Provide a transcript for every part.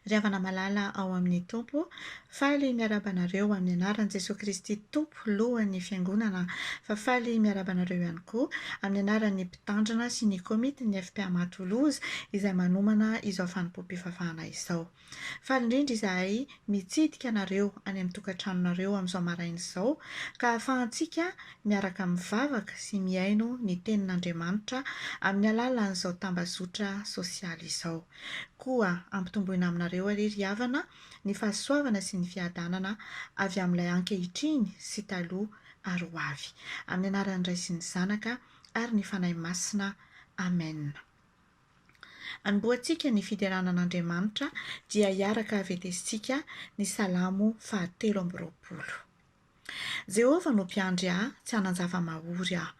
Ry havana malala ao amin'ny Tompo, faly miarahaba anareo amin'ny anaran'i Jesoa Kristy Tompo Lohan'ny Fiangonana, fa faly miarahaba anareo ihany koa amin'ny anaran'ny Mpitandrina sy ny Komitin'ny FPAMA Toulouse izay manomana izao fanompoam-pivavahana izao. Faly indrindra izahay mitsidika anareo any amin'ny tokantranonareo amin'izao maraina izao ka ahafahantsika miaraka mivavaka sy mihaino ny Tenin'Andriamanitra amin'ny alalan'izao tambazotra sosialy izao. Koa ampitomboina aminareo anie ry havana ny fahasoavana sy ny fiadanana avy amin'ilay ankehitriny sy taloha ary ho avy. Amin'ny anaran'ny Ray sy ny Zanaka ary ny Fanahy Masina. Amen. Anombohantsika ny fiderana an'Andriamanitra dia hiaraka vetesintsika ny Salamo fahatelo amby 20. Jehovah no mpiandry ahy, tsy hanan-java-mahory aho.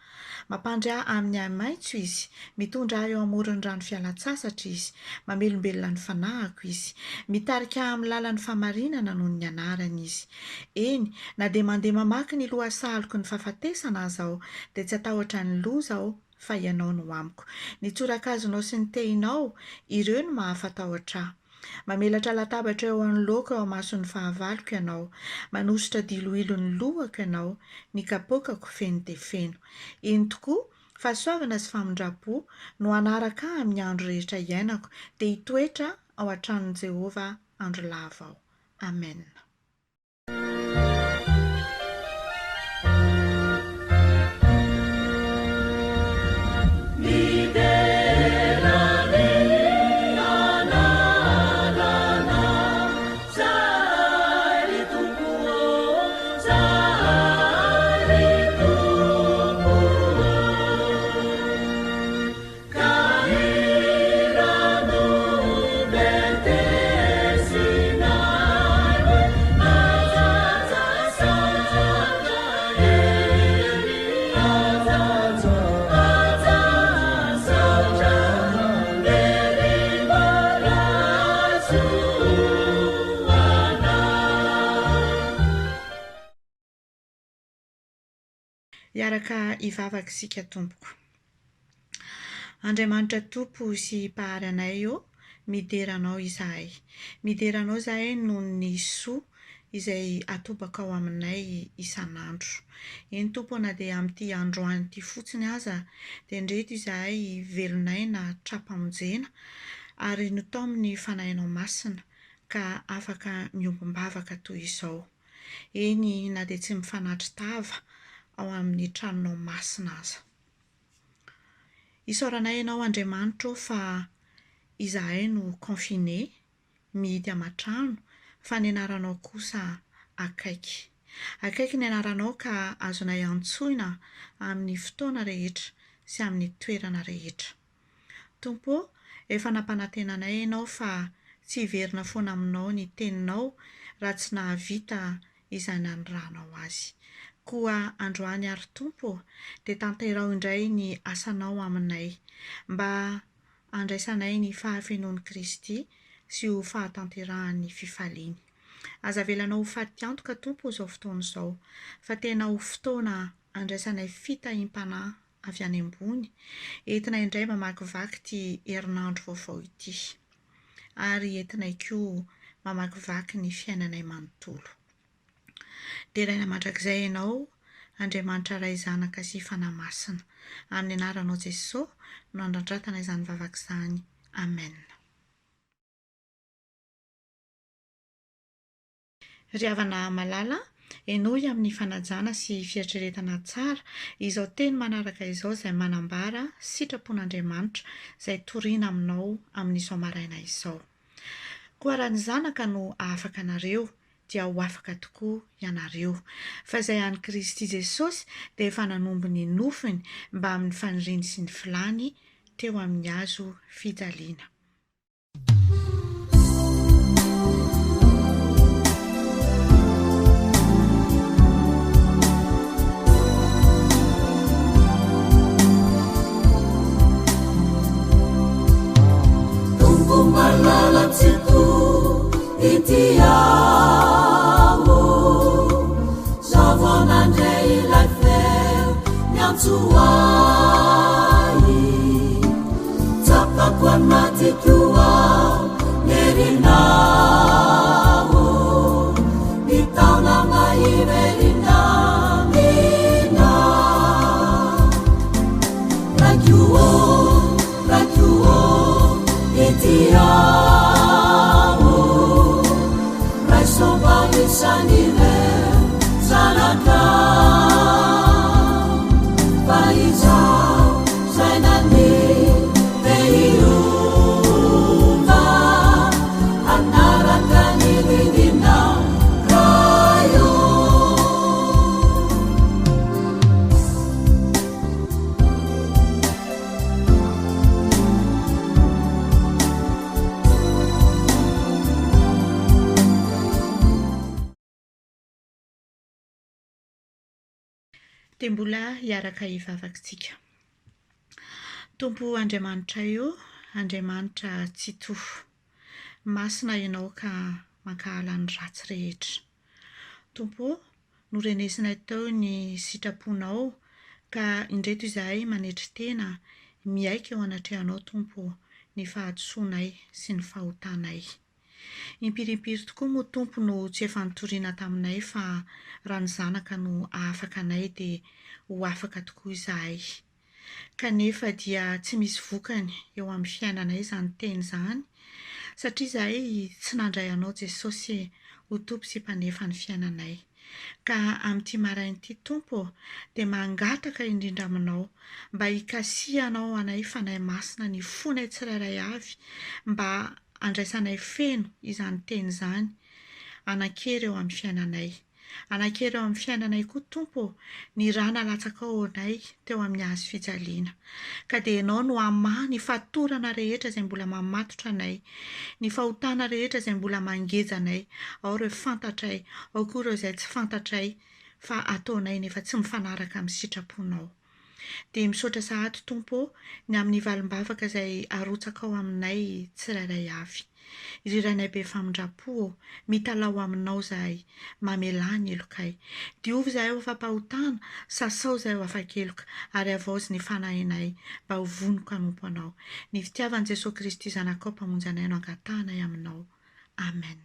Mampandry ahy amin'ny ahi-maitso Izy, mitondra ahy eo amoron'ny rano fialan-tsasatra Izy, mamelombelona ny fanahiko Izy. Mitarika ahy amin'ny lalan'ny fahamarinana noho ny anarany Izy. Eny, na dia mandeha mamaky ny lohasahaloko ny fahafatesana aza aho, dia tsy hatahotra ny loza aho, fa Ianao no amiko. Ny tsorakazonao sy ny tehinao, ireo no mahafatahotra ahy. Mamelatra latabatra eo anoloako eo amason'ny fahavaloko Ianao. Manosotra diloilo ny lohako Ianao, ny kapoakako feno dia feno. Eny tokoa, fahasoavana sy famindram-po no hanaraka ahy amin'ny andro rehetra iainako, dia hitoetra ao an-tranon'i Jehovah andro lava aho. Amena. Hiaraka hivavaka isika tompoko. Andriamanitra Tompo sy Mpahary anay ô, midera Anao izahay. Midera Anao izahay noho ny soa izay atobakao aminay isan'andro. Eny Tompo ô, na dia amin'ity androany ity fotsiny aza dia ndreto izahay velon'aina tra-pamonjena ary notaomin'ny Fanahinao Masina ka afaka miombom-bavaka toy izao. Eny na dia tsy mifanatri-tava ao amin'ny tranonao masina aza. Isaoranay Ianao Andriamanitra ô fa izahay no confiné, mihidy aman-trano, fa ny anaranao kosa akaiky. Akaiky ny anaranao ka azonay antsoina amin'ny fotoana rehetra sy amin'ny toerana rehetra. Tompo ô, efa nampanantena anay Ianao fa tsy hiverina foana aminao ny teninao raha tsy nahavita izay nanirahanao azy. Koa androany àry Tompo ô, dia tanteraho indray ny asanao aminay, mba handraisanay ny fahafenoan'i Kristy sy ho fahatanterahan'ny fifaliany. Aza avelanao ho faty antoka Tompo izao fotoana izao, fa tena ho fotoana handraisanay fitahiam-panahy avy any ambony, entina indray mamakivaky ity herinandro vaovao ity. Ary entinay koa mamakivaky ny fiainanay manontolo. Deraina mandrakizay Ianao, Andriamanitra Ray Zanaka sy Fanahy Masina. Amin'ny anaranao Jesoa no andrandratana izany vavaka izany. Amen. Ry havana malala, henoy amin'ny fanajana sy fieritreretana tsara izao teny manaraka izao izay manambara sitrapon'Andriamanitra izay torina aminao amin'izao maraina izao. Koa raha ny Zanaka no ahafaka anareo, dia ho afaka tokoa ianareo. Fa izay an'i Kristy Jesosy dia efa nanombo ny nofony mbamin'ny faniriany sy ny filany teo amin'ny hazo fijaliana. Tompo malala Tsitoha ity aho Zao vao nandre ilay feo miantso ahy Tsapako anatiko ao ny herinao. Ity aho, raiso mba isan'ireo zanakao, fa izaho izay naniry te hiova, hanaraka ny didinao, Ray ô. Dia mbola hiaraka hivavaka isika. Tompo Andriamanitray o, Andriamanitra Tsitoha. Masina Ianao ka mankahala ny ratsy rehetra. Tompo o, norenesinay teo ny sitraponao ka indreto izahay manetry tena miaiky eo anatrehanao Tompo o, ny fahadisoanay sy ny fahotanay. Impiry impiry tokoa moa Tompo no tsy efa nitoriana taminay fa raha ny Zanaka no ahafaka anay dia ho afaka tokoa izahay. Kanefa dia tsy misy vokany eo amin'ny fiainanay izany teny izany satria izahay tsy nandray Anao Jesosy ho Tompo sy Mpanefa ny fiainanay. Ka amin'ity maraina ity Tompo ô, dia mangataka indrindra Aminao mba hikasihanao anay Fanahy Masina ny fonay tsirairay avy mba handraisanay feno izany teny izany hanan-kery eo amin'ny fiainanay. Hanan-kery eo amin'ny fiainanay koa, Tompo ô, ny rà nalatsakao ho anay teo amin'ny hazo fijaliana. Ka dia Ianao no hamaha ny fatorana rehetra izay mbola mamatotra anay, ny fahotana rehetra izay mbola mangeja anay, ao ireo fantatray, ao koa ireo izay tsy fantatray fa ataonay nefa tsy mifanaraka amin'ny sitraponao. Dia misaotra sahady Tompo ô ny amin'ny valim-bavaka izay arotsakao aminay tsirairay avy. Ry Rainay be famindram-po ô, mitalaho aminao izahay, mamelà ny helokay. Diovy izahay ho afa-pahotana, sasao izahay ho afa-keloka, ary havaozy ny fanahinay mba ho vonon-kanompo Anao. Ny fitiavan'i Jesoa Kristy Zanakao Mpamonjy anay no angatahanay aminao. Amen.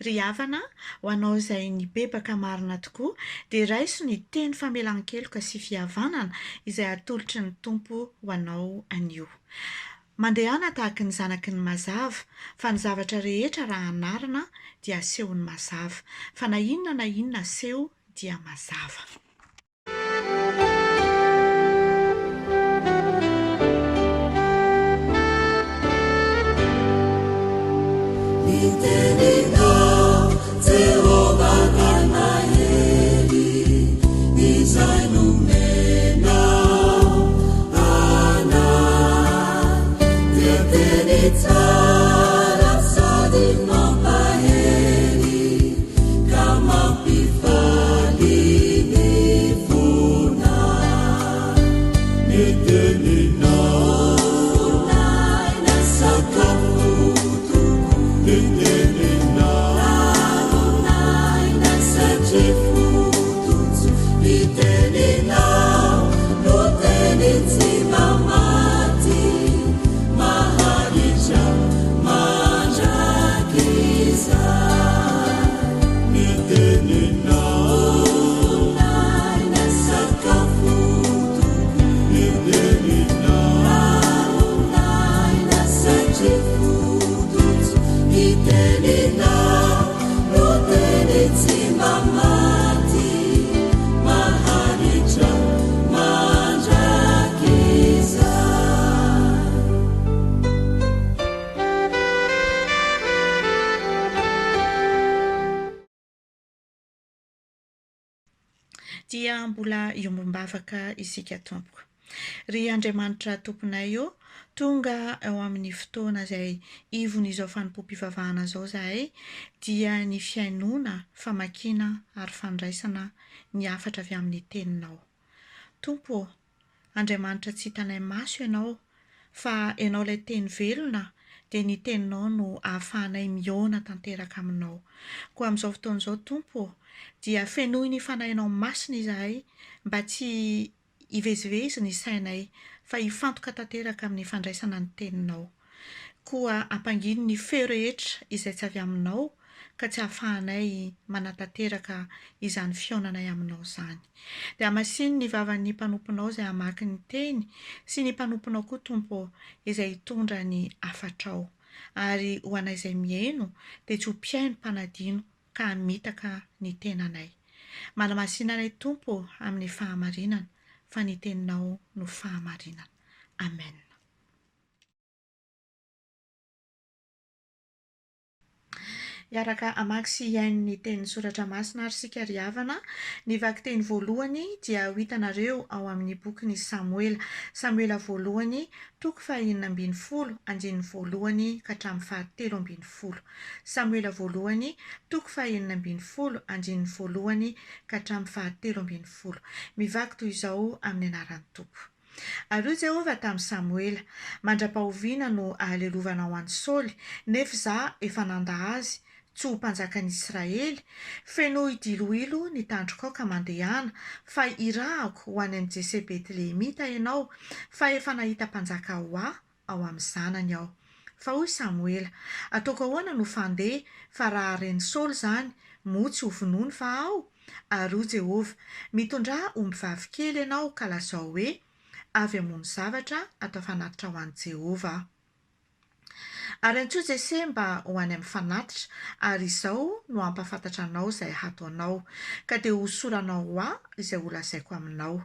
Ry havana, ho anao izay nibebaka marina tokoa, dia raiso ny teny famelan-keloka sy fihavanana izay atolotry ny Tompo ho anao anio. Mandehana tahaky ny zanaky ny mazava, fa ny zavatra rehetra raha anarina dia asehon'ny mazava, fa na inona na inona aseho dia mazava. Ny teninao, Jehovah Ray mahery, izay nomenao anay, dia teny tsara sady mampahery. Ka mampifaly ny fonay. Ny teninao. Fonay sakafo tokoa. Ny teninao. Ranon'aina satria fototso. Ny teninao no teny tsy mba maty. Maharitra mandrakizay. Ny teninao. Tonon'aina sakafo tokoa. Ny teninao. Ranon'aina satria fototso. Ny teninao no teny tsy mba maty. Maharitra mandrakizay. Dia mbola hiombom-bavaka isika tompoko. Ry Andriamanitra Tomponay ô, tonga eo amin'ny fotoana izay ivon'izao fanompoam-pivavahana izao izahay, dia ny fihainoana, famakiana ary fandraisana ny hafatra avy amin'ny Teninao. Tompo ô, Andriamanitra tsy hitanay maso Ianao, fa Ianao ilay Teny velona, dia ny Teninao no ahafahanay mihaona tanteraka Aminao. Koa amin'izao fotoana izao, Tompo ô, dia fenoy ny Fanahinao Masina izahay mba tsy hivezivezy ny sainay, fa hifantoka tanteraka amin'ny fandraisana ny Teninao. Koa ampangino ny feo rehetra izay tsy avy Aminao. ka tsy ahafahanay manatanteraka izany fihaonanay aminao izany. Dia hamasino ny vavan'ny mpanomponao izay hamaky ny teny sy ny mpanomponao koa Tompo ô, izay hitondra ny hafatrao. Ary ho anay izay mihaino dia tsy ho mpihaino mpanadino ka hamitaka ny tenanay. Manamasina anay Tompo ô amin'ny fahamarinana fa ny teninao no fahamarinana. Amen. Hiaraka hamaky sy hihaino ny tenin'ny Soratra Masina ary isika ry havana. Ny vakiteny voalohany dia ho hitanareo ao amin'ny bokin'i Samoela. Samoela voalohany, toko faha-16, andininy voalohany ka hatramin'ny faha-13. Samoela voalohany, toko faha-16, andininy voalohany ka hatramin'ny faha-13. Mivaky toy izao amin'ny anaran'ny Tompo. Ary hoy Jehovah tamin'i Samoela, Mandra-pahoviana no ahalelovanao an'i Saoly, nefa izaho efa nanda azy tsy ho mpanjakan'ny Israely? Fenoy diloilo ny tandrokao ka mandehana, fa hirahako ho any amin'i Jese Betlehemita ianao, fa efa nahita mpanjaka ho ahy ao amin'ny zanany aho. Fa hoy Samoela, Ataoko ahoana no fandeha, fa raha ren'i Saoly izany, moa tsy hovonoiny va aho? Ary hoy Jehovah, Mitondrà ombivavy kely ianao ka lazao hoe, Avy hamono zavatra atao fanatitra ho an'i Jehovah aho. Ary antsoy Jese mba ho any amin'ny fanatitra, ary izao no hampahafantatra anao izay hataonao, ka dia hosoranao ho ahy izay holazaiko aminao.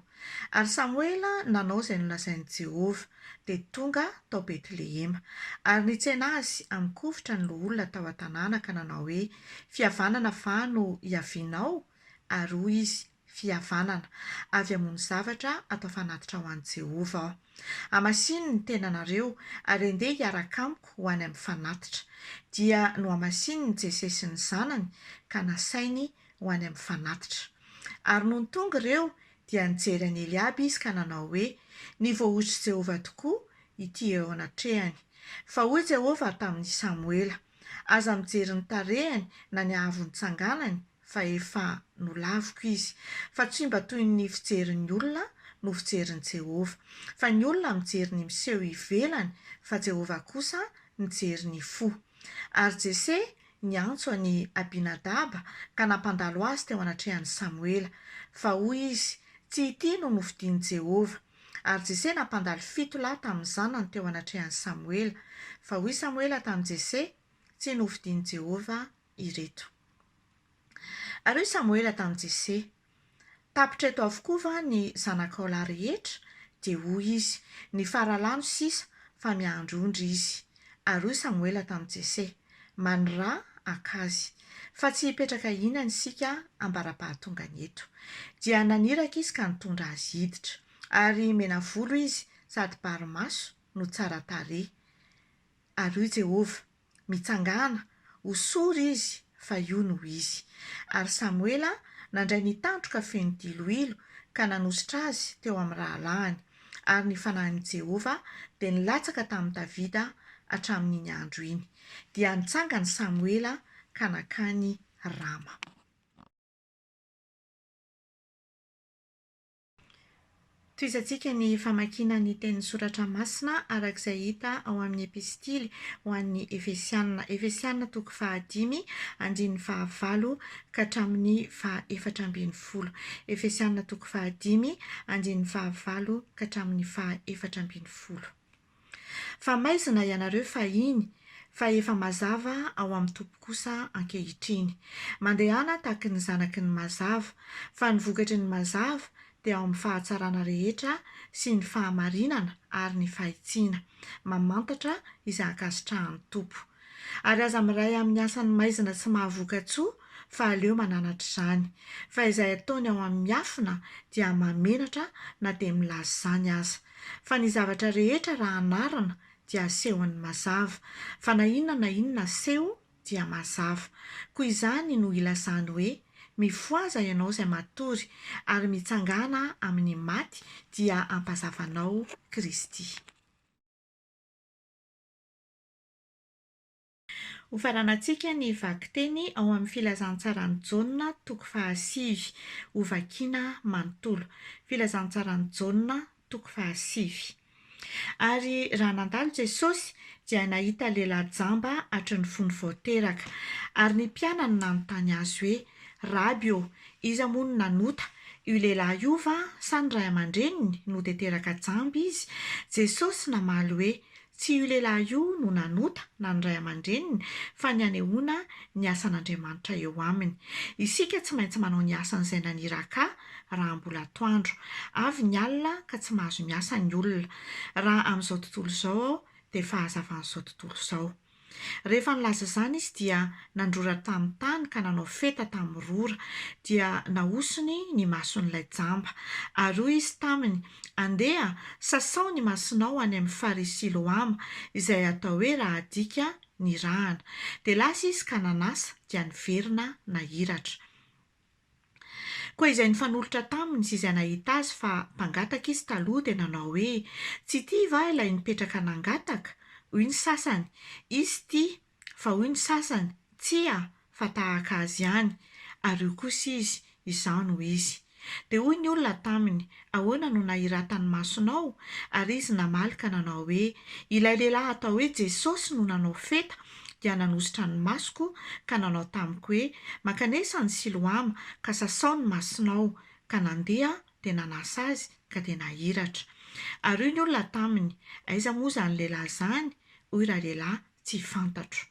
Ary Samoela nanao izay nolazain'i Jehovah, dia tonga tao Betlehema. Ary nitsena azy amin-kovitra ny loholona tao an-tanàna ka nanao hoe, Fihavanana va no hiavianao? Ary hoy izy, Fihavanana. Avy hamono zavatra atao fanatitra ho an'i Jehovah aho. Hamasino ny tenanareo, ary andeha hiaraka amiko ho any amin'ny fanatitra. Dia nohamasininy Jese sy ny zanany, ka nasainy ho any amin'ny fanatitra. Ary nony tonga ireo, dia nijery an'i Eliaba izy ka nanao hoe, Ny voahosotr'i Jehovah tokoa ity eo anatrehany. Fa hoy Jehovah tamin'i Samoela, Aza mijery ny tarehiny na ny haavon'ny tsanganany, fa efa nolaviko izy. Fa tsy mba toy ny fijerin'ny olona no fijerin'i Jehovah. Fa ny olona mijery ny miseho ivelany, fa Jehovah kosa mijery ny fo. Ary Jese niantso an'i Abinadaba ka nampandalo azy teo anatrehan'i Samoela. Fa hoy izy, Tsy ity no nofidin'i Jehovah. Ary Jese nampandalo fito lahy tamin'ny zanany teo anatrehan'i Samoela. Fa hoy Samoela tamin'i Jese, Tsy nofidin'i Jehovah ireto. Ary hoy Samoela tamin'i Jese, Tapitra eto avokoa va ny zanakao lahy rehetra? Dia hoy izy, Ny faralahy no sisa, fa miandry ondry izy. Ary hoy Samoela tamin'i Jese, Maniraha haka azy, fa tsy hipetraka hihinana isika ambara-pahatongany eto. Dia naniraka izy ka nitondra azy hiditra. Ary mena volo izy sady bary maso no tsara tarehy. Ary hoy Jehovah, Mitsangàna, hosory izy, fa io no izy. Ary Samoela nandray ny tandroka feno diloilo ka nanosotra azy teo amin'ny rahalahiny, ary ny fanahin'i Jehovah dia nilatsaka tamin'i Davida hatramin'iny andro iny. Dia nitsangana Samoela ka nankany Rama. Tohizantsika ny famakiana ny tenin'ny Soratra Masina araka izay hita ao amin'ny Epistily ho an'ny Efesiana. Efesiana toko fahadimy, andininy fahavalo ka hatramin'ny fahaefatra ambin'ny folo. Efesiana toko fahadimy, andininy fahavalo ka hatramin'ny fahaefatra ambin'ny folo. Fa maizina ianareo fahiny, fa efa mazava ao amin'ny Tompo kosa ankehitriny. Mandehana tahaky ny zanaky ny mazava, fa ny vokatry ny mazava dia ao amin'ny fahatsarana rehetra sy ny fahamarinana ary ny fahitsiana, mamantatra izay ankasitrahan'ny Tompo. Ary aza miray amin'ny asan'ny maizina tsy mahavoka-tsoa, fa aleo mananatra izany. Fa izay ataony ao amin'ny miafina dia mahamenatra na dia milaza izany aza. Fa ny zavatra rehetra raha anarina dia asehon'ny mazava, fa na inona na inona aseho dia mazava. Koa izany no ilazany hoe, Mifohaza ianao izay matory, ary mitsangàna amin'ny maty, dia hampazavanao Kristy. Hofaranantsika ny vakiteny ao amin'ny Filazantsaran'i Jaona toko fahasivy, hovakina manontolo. Filazantsaran'i Jaona toko fahasivy. Ary raha nandalo Jesosy, dia nahita lehilahy jamba hatry ny fony vao teraka. Ary ny mpianany nanontany Azy hoe, Raby ô, iza moa no nanota, io lehilahy io va sa ny ray aman-dreniny no dia teraka jamba izy? Jesosy namaly hoe, Tsy io lehilahy io no nanota na ny ray aman-dreniny fa ny hanehoana ny asan'Andriamanitra eo aminy. Isika tsy maintsy manao ny asan'izay naniraka ahy raha mbola atoandro. Avy ny alina ka tsy mahazo miasa ny olona. Raha amin'izao tontolo izao aho dia fahazavan'izao tontolo izao. Rehefa nilaza izany izy dia nandrora tamin'ny tany ka nanao feta tamin'ny rora, dia nahosony ny mason'ilay jamba. Ary hoy izy taminy, Andeha, sasao ny masonao any amin'ny farihy Siloama, izay atao hoe raha adika, nirahana. Dia lasa izy ka nanasa, dia niverina nahiratra. Koa izay nifanolotra taminy sy izay nahita azy fa mpangataka izy taloha dia nanao hoe, Tsy ity va ilay nipetraka nangataka? Hoy ny sasany, Izy ity, fa hoy ny sasany, Tsia, fa tahaka azy ihany. Ary hoy kosa izy, Izaho no izy. Dia hoy ny olona taminy, Ahoana no nahiratan'ny masonao? Ary izy namaly ka nanao hoe, Ilay lehilahy atao hoe Jesosy no nanao feta, dia nanosotra ny masoko ka nanao tamiko hoe, Mankanesa any Siloama, ka sasao ny masonao. Ka nandeha aho, dia nanasa azy, ka dia nahiratra. Ary hoy ny olona taminy, Aiza moa izany lehilahy izany? Hoy ralehilahy, Tsy fantatro.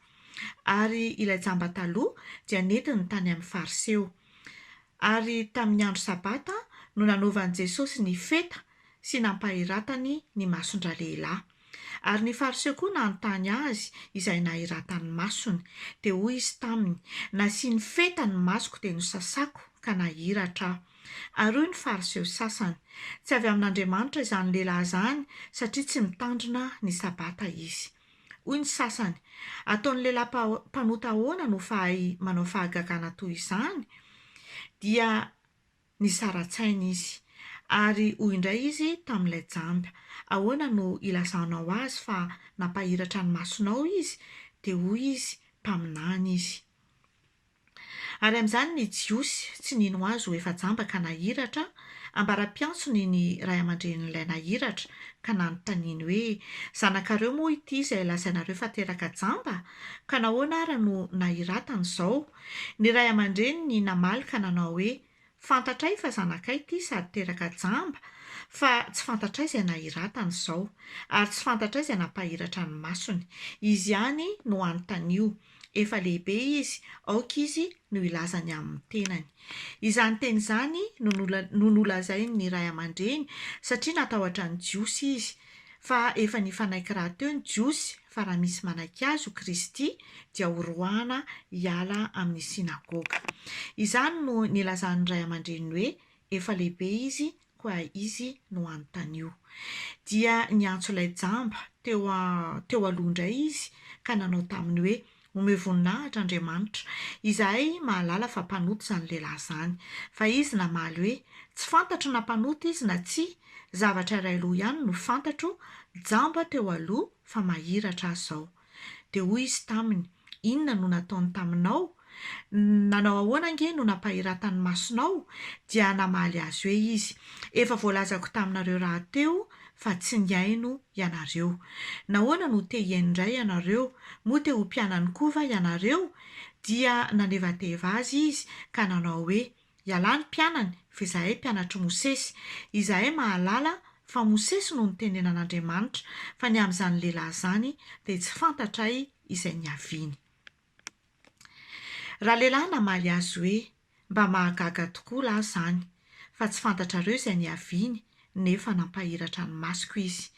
Ary ilay jamba taloha dia nentiny tany amin'ny Fariseo. Ary tamin'ny andro Sabata no nanaovan'i Jesosy ny feta sy nampahiratany ny mason-dralehilahy. Ary ny Fariseo koa nanontany Azy izay nahiratan'ny masony. Dia hoy Izy taminy, Nasiany feta ny masoko dia nosasako ka nahiratra aho. Ary hoy ny Fariseo sasany, Tsy avy amin'Andriamanitra izany lehilahy izany, satria tsy mitandrina ny Sabata izy. Hoy ny sasany, Ataon'ny lehilahy mpanota ahoana no fahay manao fahagagana toy izany? Dia nisara-tsaina izy. Ary hoy indray izy tamin'ilay jamba, Ahoana no ilazanao azy fa nampahiratra ny masonao izy? Dia hoy izy, Mpaminany izy. Ary amin'izany ny Jiosy tsy nino azy ho efa jamba ka nahiratra, ambara-piantsony ny ray aman-drenin'ilay nahiratra, ka nanontaniany hoe, Zanakareo moa ity izay lazainareo fa teraka jamba? Ka nahoana ara no nahiratany izao? Ny ray aman-dreniny namaly ka nanao hoe, Fantatray fa zanakay ity sady teraka jamba, fa tsy fantatray izay nahiratany izao, ary tsy fantatray izay nampahiratra ny masony. Izy ihany no anontanio. Efa lehibe izy, aoka izy no hilaza ny amin'ny tenany. Izany teny izany no no nolazain'ny ray aman-dreny, satria natahotra ny Jiosy izy, fa efa nifanaiky rahateo ny Jiosy fa raha misy manaiky azy ho Kristy dia horoahana hiala amin'ny synagoga. Izany no nilazan'ny ray aman-dreniny hoe efa lehibe izy koa izy no anontanio. Dia niantso ilay jamba teo teo aloha indray izy ka nanao taminy hoe, Omeo voninahitra Andriamanitra. Izahay mahalala fa mpanota izany lehilahy izany. Fa izy namaly hoe, Tsy fantatro na mpanota izy na tsia, zavatra iray loha ihany no fantatro, jamba teo aloha fa mahiratra aho izao. Dia hoy izy taminy, Inona no nataony taminao? Nanao ahoana ange no nampahiratany ny masonao? Dia namaly azy hoe izy, Efa voalazako taminareo rahateo fa tsy nihaino ianareo. Nahoana no te hihaino indray ianareo? Moa te ho mpianany koa va ianareo? Dia nanevateva azy izy ka nanao hoe, Ialahy ny mpianany, fa izahay mpianatr'i Mosesy. Izahay mahalala fa Mosesy no nitenenan'Andriamanitra, fa ny amin'izany lehilahy izany dia tsy fantatray izay niaviany. Ralehilahy namaly azy hoe, Mba mahagaga tokoa lahy izany, fa tsy fantatrareo izay niaviany, nefa nampahiratra ny masoko izy.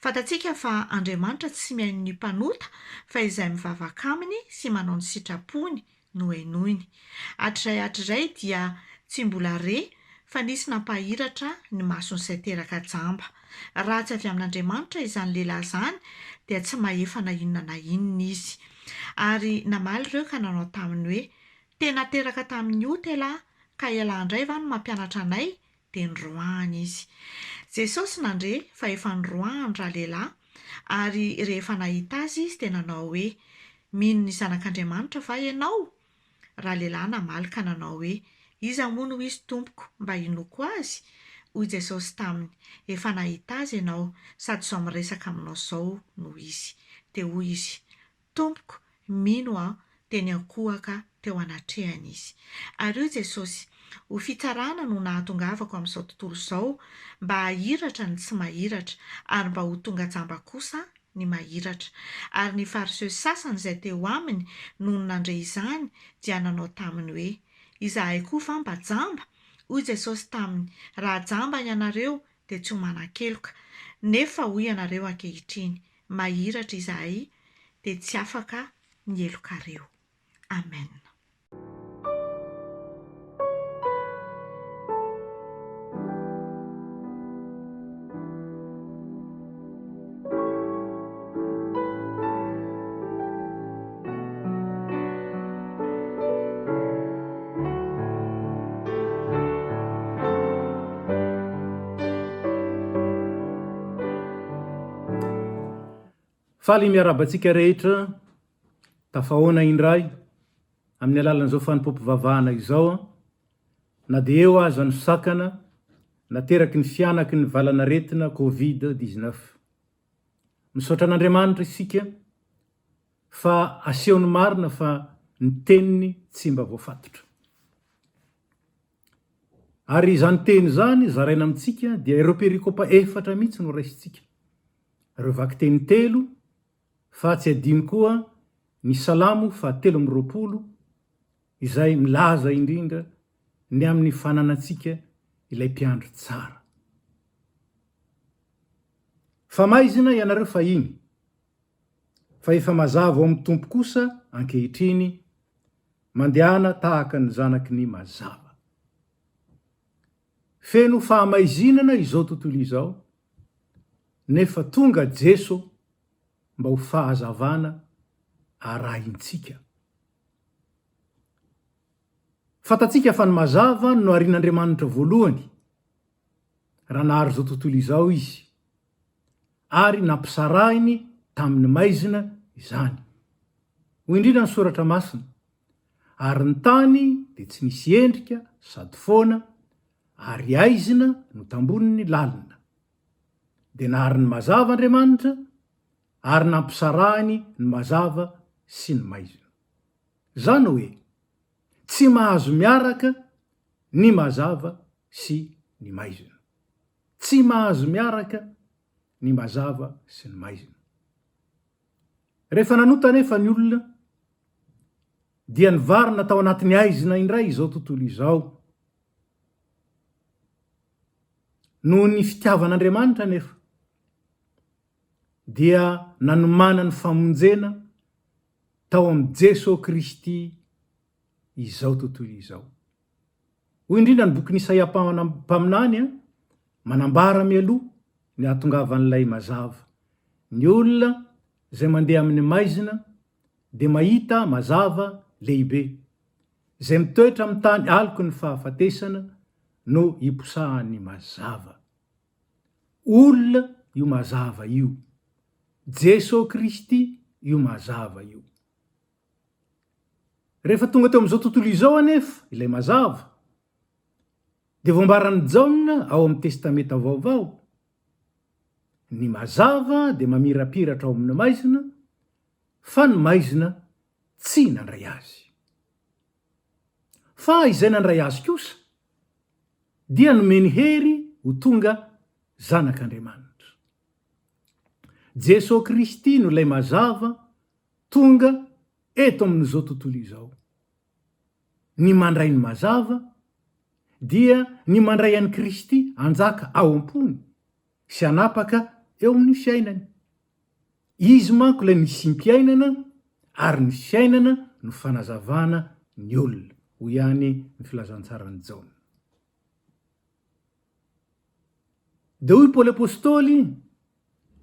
Fantatsika fa Andriamanitra tsy mihaino ny mpanota, fa izay mivavaka aminy sy manao ny sitrapony no henoiny. Hatrizay hatrizay dia tsy mbola re fa nisy nampahiratra ny mason'izay teraka jamba. Raha tsy avy amin'Andriamanitra izany lehilahy izany dia tsy mahefa na inona na inona izy. Ary namaly ireo ka nanao taminy hoe, Tena teraka tamin'ny ota ialahy, ka ialahy indray va no mampianatra anay? Dia noroahany izy. Jesosy nandre fa efa noroahany ralehilahy, ary rehefa nahita azy izy dia nanao hoe, Mino ny Zanak'Andriamanitra va ianao? Ralehilahy namaly ka nanao hoe, Iza moa no izy, Tompoko, mba hinoako azy? Hoy Jesosy taminy, Efa nahita azy ianao, sady izao miresaka aminao izao no izy. Dia hoy izy, Tompoko, mino aho, dia niankohoka teo anatrehany izy. Ary hoy Jesosy, Ho fitsarana no nahatongavako amin'izao tontolo izao, mba hahiratra ny tsy mahiratra, ary mba ho tonga jamba kosa ny mahiratra. Ary ny Fariseo sasany izay teo aminy, nony nandre izany, dia nanao taminy hoe, Izahay koa va mba jamba? Hoy Jesosy taminy, Raha jamba ianareo, dia tsy ho manan-keloka. Nefa hoy ianareo ankehitriny, Mahiratra izahay, dia tsy afaka ny helokareo. Amen. Faly miarahaba antsika rehetra tafahoana indray amin'ny alalan'izao fanompoam-pivavahana izao na dia eo aza ny sakana nateraky ny fihanaky ny valan'aretina covid 19. Misaotra an'Andriamanitra isika fa asehony marina fa ny teniny tsy mba voafatotra. Ary izany teny izany zaraina amintsika dia ireo perikopa efatra mihitsy no raisintsika. Ireo vakiteny telo fa tsy adino koa ny Salamo faha 23 izay milaza indrindra ny amin'ny fananantsika ilay mpiandry tsara. Fa maizina ianareo fahiny, fa efa mazava ao amin'ny Tompo kosa ankehitriny, mandehana tahaka ny zanaky ny mazava. Feno fahamaizinana izao tontolo izao, nefa tonga Jeso mba ho fahazavana arahintsika. Fantatsika fa ny mazava no noharin'Andriamanitra voalohany raha nahary izao tontolo izao Izy, ary nampisarahiny tamin'ny maizina izany. Hoy indrindra ny Soratra Masina, Ary ny tany dia tsy nisy endrika sady foana, ary aizina no tamboniny lalina. Dia nahary ny mazava Andriamanitra, ary nampisarahiny ny mazava sy ny maizina. Izany hoe, tsy mahazo miaraka ny mazava sy ny maizina. Tsy mahazo miaraka ny mazava sy ny maizina. Rehefa nanota anefa ny olona, dia nivarina tao anatin'ny haizina indray izao tontolo izao. Noho ny fitiavan'Andriamanitra anefa, dia nanomanany famonjena tao amin'i Jesoa Kristy izao tontolo izao. Hoy indrindra ny bokin'i Isaia mpaminany, manambara mialoha ny hahatongavan'ilay mazava. Ny olona izay mandeha amin'ny maizina dia mahita mazava lehibe. Izay mitoetra amin'ny tany aloky ny fahafatesana no hiposahan'ny mazava. Olona io mazava io. Jesoa Kristy io mazava io. Rehefa tonga teo amin'izao tontolo izao anefa ilay mazava, dia voambaran'i Jaona ao amin'ny Testamenta Vaovao, Ny mazava dia mamirapiratra ao amin'ny maizina, fa ny maizina tsy nandray azy. Fa izay nandray azy kosa dia nomeny hery ho tonga zanak'Andriamanitra. Jesoa Kristy no ilay mazava tonga eto amin'izao tontolo izao. Ny mandray ny mazava dia ny mandray an'i Kristy hanjaka ao am-pony sy hanapaka eo amin'ny fiainany. Izy manko ilay nisiam-piainana ary ny fiainana no fanazavana ny olona, hoy ihany ny filazantsaran'i Jaona. Dia hoy Paoly Apostoly,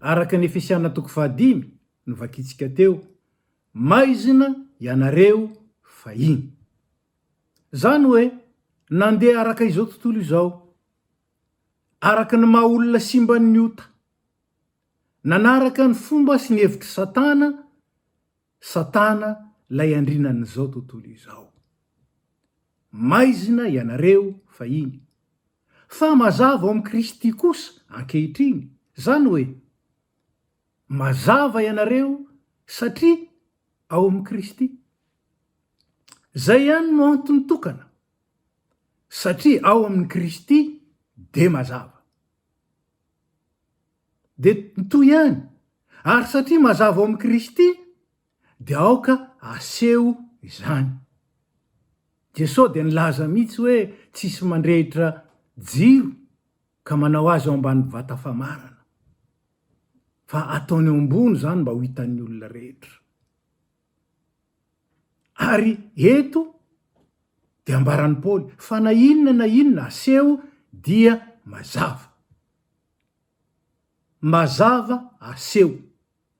araka ny Efesiana toko fahadimy novakintsika teo, Maizina ianareo fahiny. Izany hoe nandeha araka izao tontolo izao, araka ny maha olona simban'ny ota, nanaraka ny fomba sy ny hevitr'i Satana, Satana ilay andrinan'izao tontolo izao. Maizina ianareo fahiny. Fa mazava ao amin'i Kristy kosa ankehitriny, izany hoe, mazava ianareo satria ao amin'i Kristy. Izay ihany no antony tokana, satria ao amin'i Kristy dia mazava. Dia mitohy ihany, ary satria mazava ao amin'i Kristy dia aoka aseho izany. Jesoa dia nilaza mihitsy hoe tsisy mandrehitra jiro ka manao azy ao ambany vata famarana, fa ataony eo ambony izany mba ho hitan'ny olona rehetra. Ary eto dia ambaran'i Paoly fa na inona na inona aseho dia mazava. Mazava aseho.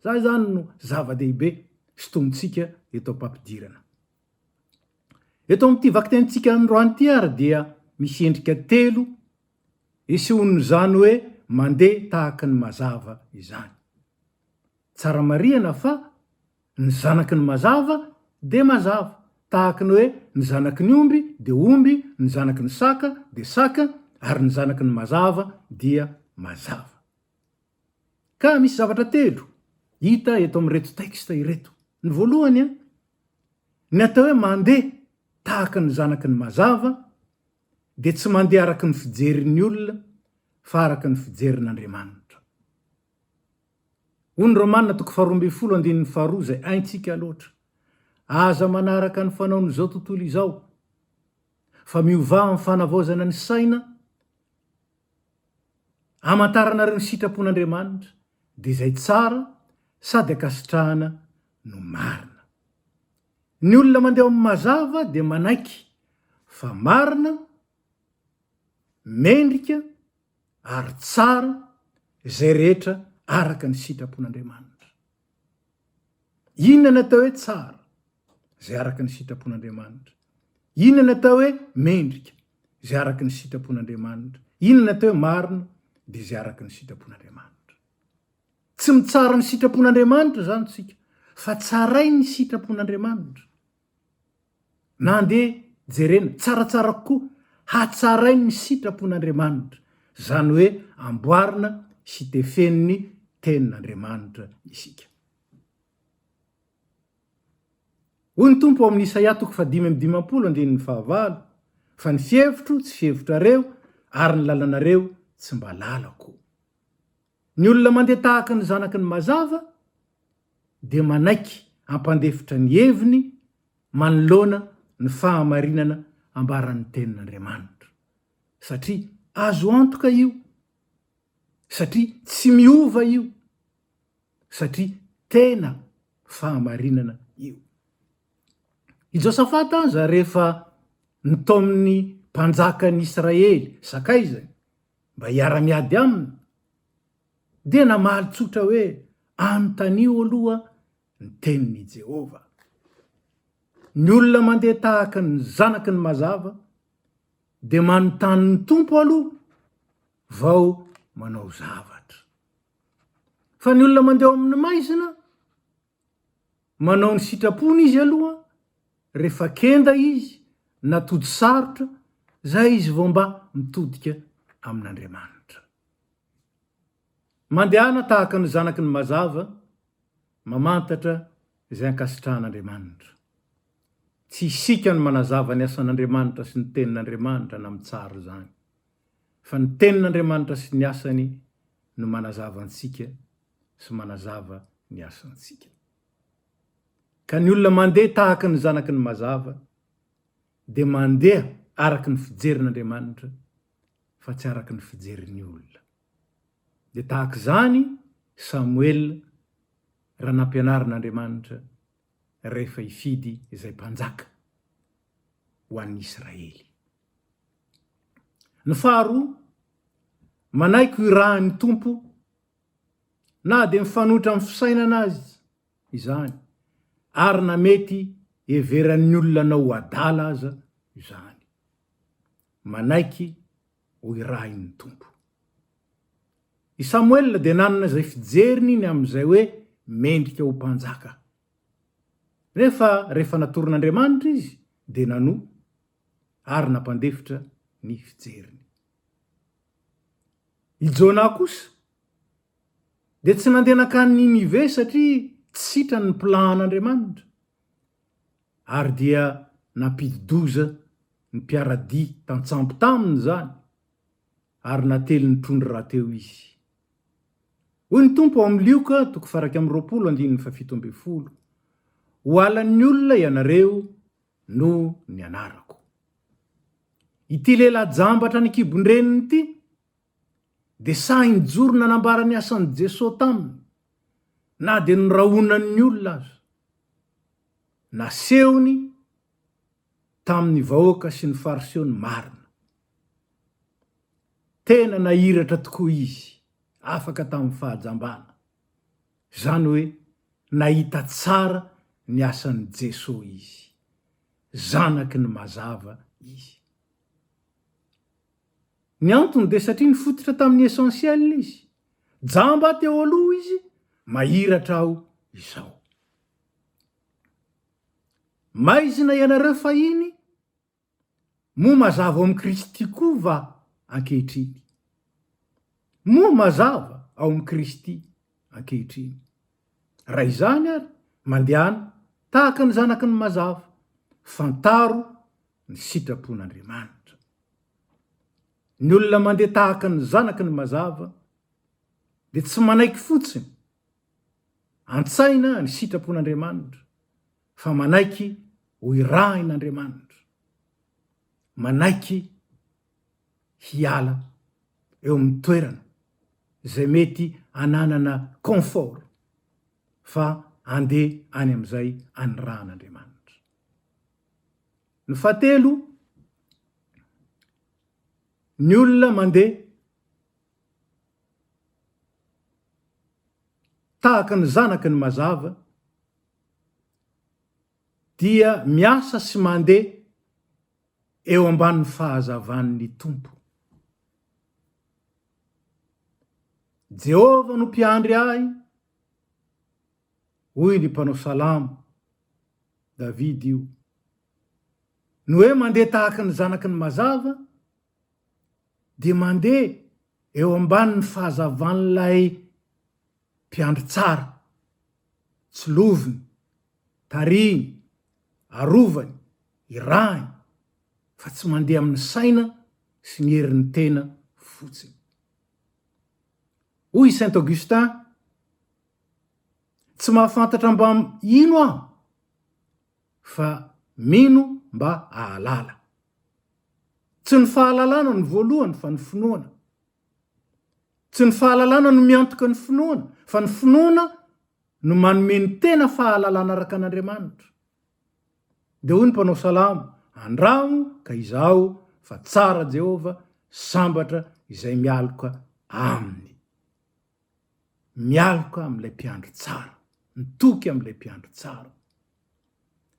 Izay izany no zava-dehibe sintomintsika eto am-pampidirana. Eto amin'ity vakitenintsika androany ity ary dia misy endrika telo isehoan'izany hoe mandeha tahaka ny mazava izany. Tsara marihana fa ny zanaky ny mazava dia mazava, tahaka ny hoe ny zanaky ny omby dia omby, ny zanaky ny saka dia saka, ary ny zanaky ny mazava dia mazava. Ka misy zavatra telo hita eto amin'ireto texte ireto. Ny voalohany, ny atao hoe mandeha tahaka ny zanaky ny mazava dia tsy mandeha araka ny fijerin'ny olona fa araka ny fijerin'Andriamanitra. Hoy ny Romana toko faharoa ambin'ny folo andininy faharoa izay haintsika loatra, Aza manaraka ny fanaon'izao tontolo izao, fa miovà amin'ny fanavaozana ny saina, hamantaranareo ny sitrapon'Andriamanitra, dia izay tsara sady ankasitrahana no marina. Ny olona mandeha ao amin'ny mazava dia manaiky fa marina, mendrika ary tsara izay rehetra araka ny sitrapon'Andriamanitra. Inona ny atao hoe tsara? Izay araka ny sitrapon'Andriamanitra. Inona ny atao hoe mendrika? Izay araka ny sitrapon'Andriamanitra. Inona ny atao hoe marina? Dia izay araka ny sitrapon'Andriamanitra. Tsy mitsara ny sitrapon'Andriamanitra izany isika, fa tsarain'ny sitrapon'Andriamanitra. Na andeha jerena tsaratsara kokoa, hatsarain'ny sitrapon'Andriamanitra, izany hoe amboarina sy tefen'ny Tenin'Andriamanitra isika. Hoy ny Tompo ao amin'ny Isaia toko fahadimy amby dimampolo andininy fahavalo, Fa ny fihevitro tsy fihevitrareo, ary ny lalanareo tsy mba lalako. Ny olona mandeha tahaka ny zanaky ny mazava dia manaiky hampandefitra ny heviny manoloana ny fahamarinana ambaran'ny Tenin'Andriamanitra, satria azo antoka io, satria tsy miova io, satria tena fahamarinana io. I Josafata aza rehefa nitaomin'ny mpanjakan'ny Israely sakaizany mba hiara-miady aminy, dia namaly tsotra hoe, Anontanio aloha ny tenin'i Jehovah. Ny olona mandeha tahaka ny zanaky ny mazava dia manontany ny Tompo aloha vao manao zavatra. Fa ny olona mandeha ao amin'ny maizina, manao ny sitrapony izy aloha, rehefa kenda izy na tody sarotra, zay izy vao mba mitodika amin'Andriamanitra. Mandehana tahaka ny zanaky ny mazava, mamantatra izay ankasitrahan'Andriamanitra. Tsy isika no manazava ny asan'Andriamanitra sy ny tenin'Andriamanitra na mitsara izany, fa ny tenin'Andriamanitra sy ny asany no manazava antsika sy manazava ny asantsika. Ka ny olona mandeha tahaka ny zanaky ny mazava dia mandeha araka ny fijerin'Andriamanitra fa tsy araka ny fijerin'ny olona. Dia tahaka izany Samoela raha nampianarin'Andriamanitra rehefa hifidy izay mpanjaka ho an'ny Israely. Ny faharoa, manaiky ho irahin'ny Tompo na dia mifanohitra amin'ny fisainana aza izany ary na mety heveran'ny olona anao ho adala aza izany. Manaiky ho irahin'ny Tompo. I Samoela dia nanana izay fijeriny ny amin'izay hoe mendrika ho mpanjaka. Nefa rehefa natoron'Andriamanitra izy dia nanoa ary nampandefitra ny fijeriny. I Jonah kosa dia tsy nandeha nankany Ninive satria tsy sitrany ny plan-n'Andriamanitra, ary dia nampidi-doza ny mpiara-dia tantsambo taminy izany, ary natelin'ny trondro rahateo izy. Hoy ny Tompo ao amin'ny Lioka toko faha-21 andininy faha-17, Ho halan'ny olona ianareo noho ny anarako. Ity lehilahy jamba hatrany an-kibon-dreniny ity dia sahy nijoro nanambara ny asan'i Jesoa taminy, na dia norahonan'ny olona aza. Nasehony tamin'ny vahoaka sy ny Fariseo ny marina. Tena nahiratra tokoa izy, afaka tamin'ny fahajambana. Izany hoe nahita tsara ny asan'i Jesoa izy. Zanaky ny mazava izy. Ny antony dia satria nifototra tamin'ny essentiel izy. Jamba aho teo aloha izy, mahiratra aho izao. Maizina ianareo fahiny, Moa mazava ao amin'i Kristy koa va ankehitriny? Moa mazava ao amin'i Kristy ankehitriny? Raha izany ary, mandehana tahaka ny zanaky ny mazava, fantaro ny sitrapon'Andriamanitra. Ny olona mandeha tahaka ny zanaky ny mazava dia tsy manaiky fotsiny an-tsaina ny sitrapon'Andriamanitra, fa manaiky ho irahin'Andriamanitra, manaiky hiala eo amin'ny toerana izay mety ananana confort fa andeha any amin'izay anirahan'Andriamanitra. Ny fahatelo, ny olona mandeha tahaka ny zanaky ny mazava dia miasa sy mandeha eo ambanin'ny fahazavan'ny Tompo. Jehovah no mpiandry ahy, hoy ny mpanao salamo, David io. Ny hoe mandeha tahaka ny zanaky ny mazava dia mandeha eo ambanin'ny fahazavan'ilay Mpiandry tsara, tsiloviny, tarihiny, arovany, irahiny, fa tsy mandeha amin'ny saina sy ny herin'ny tena fotsiny. Hoy i Saint Augustin, Tsy mahafantatra mba hino aho, fa mino mba hahalala. Tsy ny fahalalana no voalohany fa ny finoana. Tsy ny fahalalana no miantoka ny finoana, fa ny finoana no manome ny tena fahalalana araka an'Andriamanitra. Dia hoy ny mpanao salamo, Andramo ka izaho fa tsara Jehovah, sambatra izay mialoka aminy. Mialoka amin'ilay mpiandry tsara, mitoky amin'ilay mpiandry tsara.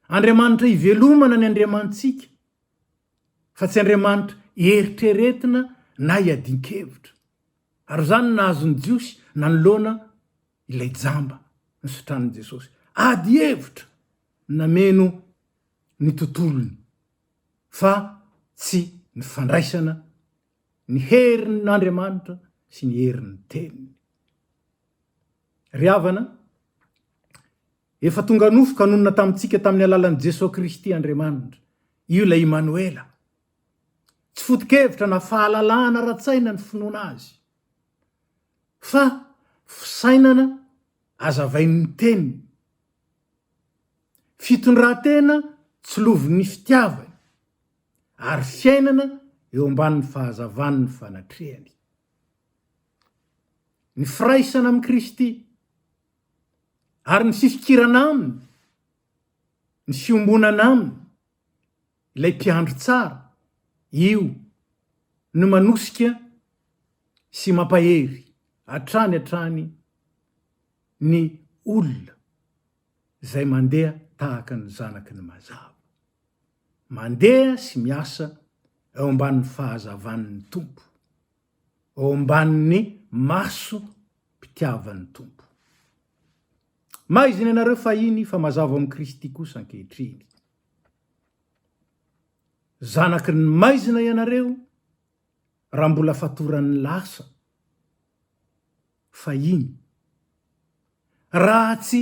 Andriamanitra ivelomana ny Andriamanitsika. fa tsy Andriamanitra eritreretina na iadian-kevitra. Ary izany no nahazo ny Jiosy nanoloana ilay jamba nositranin'i Jesosy. Ady hevitra nameno ny tontolony, fa tsy ny fandraisana ny herin'Andriamanitra sy ny herin'ny Teniny. Ry havana, Efa tonga nofo ka nonina tamintsika tamin'ny alalan'i Jesoa Kristy Andriamanitra. Io ilay Imanoela. Tsy foto-kevitra na fahalalahana ara-tsaina ny finoana Azy, fa fisainana azavain'ny Teniny, fitondran-tena tsilovin'ny fitiavany, ary fiainana eo ambanin'ny fahazavan'ny fanatrehany. Ny firaisana amin'i Kristy Ary ny fifikirana aminy, ny fiombonana aminy, ilay mpiandry tsara, io no manosika sy mampahery hatrany hatrany ny olona izay mandeha tahaka ny zanaky ny mazava. Mandeha sy miasa eo ambanin'ny fahazavan'ny Tompo. ao ambanin'ny maso mpitiavan'ny Tompo. Maizina ianareo fahiny fa mazava ao amin'i Kristy kosa ankehitriny. Zanaky ny maizina ianareo raha mbola fatoran'ny lasa. fahiny, raha tsy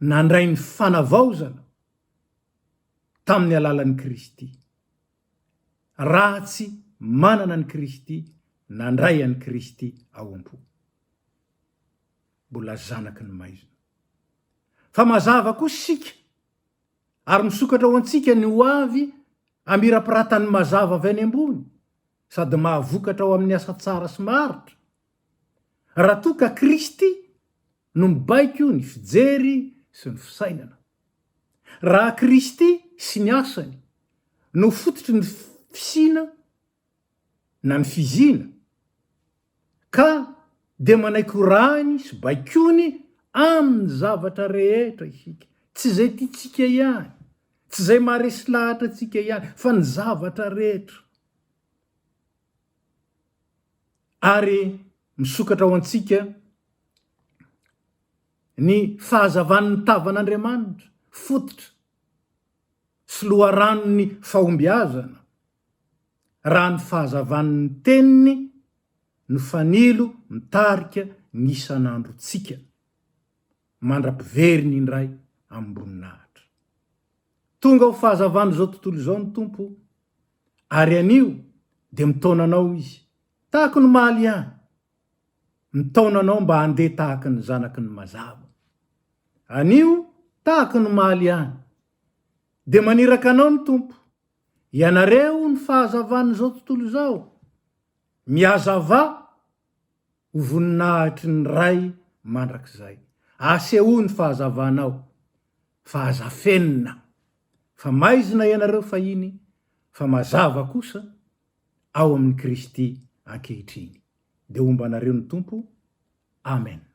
nandray ny fanavaozana tamin'ny alalan'i Kristy, raha tsy manana an'i Kristy, nandray an'i Kristy ao am-po. Mbola zanaky ny maizina. Fa mazava kosa isika, ary misokatra ho antsika ny ho avy amirapiratan'ny mazava avy any ambony, sady mahavokatra ao amin'ny asa tsara sy maharitra. Raha toa ka Kristy no mibaiko ny fijery sy ny fisainana. Raha Kristy sy ny asany no fototry ny fisiana na ny fiziana, ka dia manaiky ho rahiny sy baikoiny amin'ny zavatra rehetra isika, tsy izay tiantsika ihany, tsy izay maharesy lahatra antsika ihany, fa ny zavatra rehetra. Ary misokatra ho antsika ny fahazavan'ny tavan'Andriamanitra, fototra sy loharanon'ny fahombiazana, raha ny fahazavan'ny Teniny no fanilo mitarika ny isan'androntsika, mandra-piveriny indray amim-boninahitra. Tonga ho fahazavan'izao tontolo izao ny Tompo, ary anio dia mitaona anao Izy, tahaka ny omaly ihany, mitaona anao mba handeha tahaka ny zanaky ny mazava. Anio, tahaka ny omaly ihany, dia maniraka anao ny Tompo, Ianareo ny fahazavan'izao tontolo izao, mihazavà ho voninahitry ny Ray mandrakizay. Asehoy ny fahazavanao, fa aza afenina, fa maizina ianareo fahiny, fa mazava kosa ao amin'i Kristy ankehitriny. Dia homba anareo ny Tompo. Amen.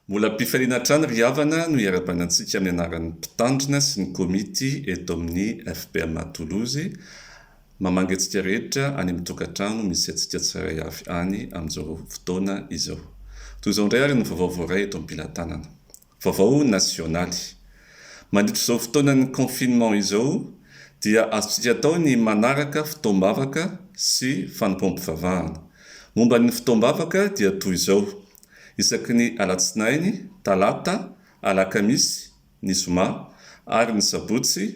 Mbola am-pifaliana hatrany ry havana no iarahabana antsika amin'ny anaran'ny Mpitandrina sy ny Komity eto amin'ny FPMA Toulouse. Mamangy antsika rehetra any amin'ny tokantrano misy antsika tsirairay avy any amin'izao fotoana izao. Toy izao indray ary ny vaovao voaray eto am-pilatanana. Vaovao nasionaly. Mandritra izao fotoanan'ny confinement izao dia azontsika atao ny manaraka fotoam-bavaka sy fanompoam-pivavahana. Momba ny fotoam-bavaka dia toy izao, isaky ny alatsinainy, talata, alakamisy, ny zoma ary ny sabotsy